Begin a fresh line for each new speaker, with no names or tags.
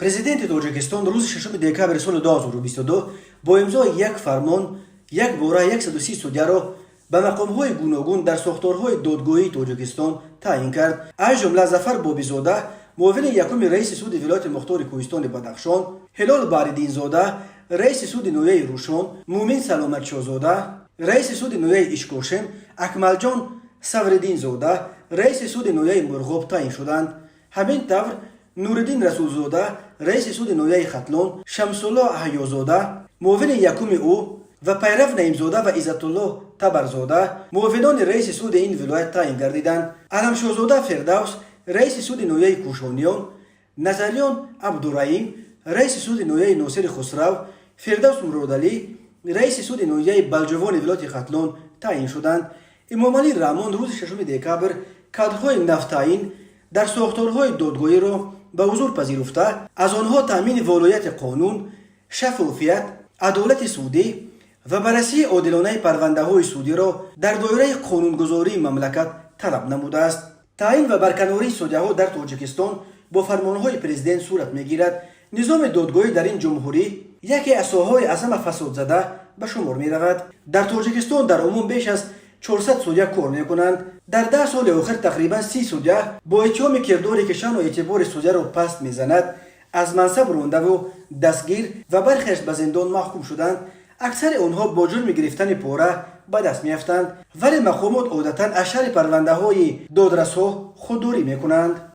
Президенти Тоҷикистон рӯзи 6 декабри соли 2022 бо имзои як фармон якбора 130 судяро ба мақомҳои гуногун дар сохторҳои додгоҳии Тоҷикистон таъин кард. Аз ҷумла Зафар Бобизода, муовини якуми раиси суди вилояти мухтори Кӯҳистони Бадахшон, Ҳилол Баҳриддинзода, раиси суди ноҳияи Рӯшон, Муъмин Саломатшозода, раиси суди ноҳияи Ишкошим, Акмалҷон Савриддинзода, раиси суди ноҳияи Мурғоб таъин шуданд. Ҳамин тавр, Нуриддин Расулзода, раиси суди ноҳияи Хатлон, Шамсулло Аҳёзода, муовини якуми ӯ, ва Пайрав Наимзода ва Иззатулло Табарзода муовинони раиси суди ин вилоят таъин гардиданд. Аламшозода Фирдавс, раиси суди ноҳияи Кӯшониён, Назариён Абдураим, раиси суди ноҳияи Носири Хусрав, Фирдавс Муродалӣ, раиси суди ноҳияи Балҷувони вилояти Хатлон таъин шуданд. Эмомалӣ Раҳмон рӯзи 6 декабр кадрҳои навтаъин дар сохторҳои додгоҳиро ба ҳузур пазируфта, аз онҳо таъмини волояти қонун, шаффофият, адолати судӣ ва баррасии одилонаи парвандаҳои судиро дар доираи қонунгузории мамлакат талаб намудааст. Таъин ва барканории судяҳо дар Тоҷикистон бо фармонҳои президент сурат мегирад. Низоми додгоҳӣ дар ин ҷумҳурӣ яке аз соҳаҳои аз ҳама фасодзада ба шумор меравад. Дар Тоҷикистон дар умум беш аз 400 судя кор мекунанд. Дар 10 соли охир тақрибан 30 судя бо иттиҳоми кирдоре, ки шаъну эътибори судяро паст мезанад, аз мансаб рондаву дастгир ва бархеаш ба зиндон маҳкум шуданд. Аксари онҳо бо ҷурми гирифтани пора ба даст меафтанд, вале мақомот одатан аз шарҳи парвандаҳои додрасҳо худдорӣ мекунанд.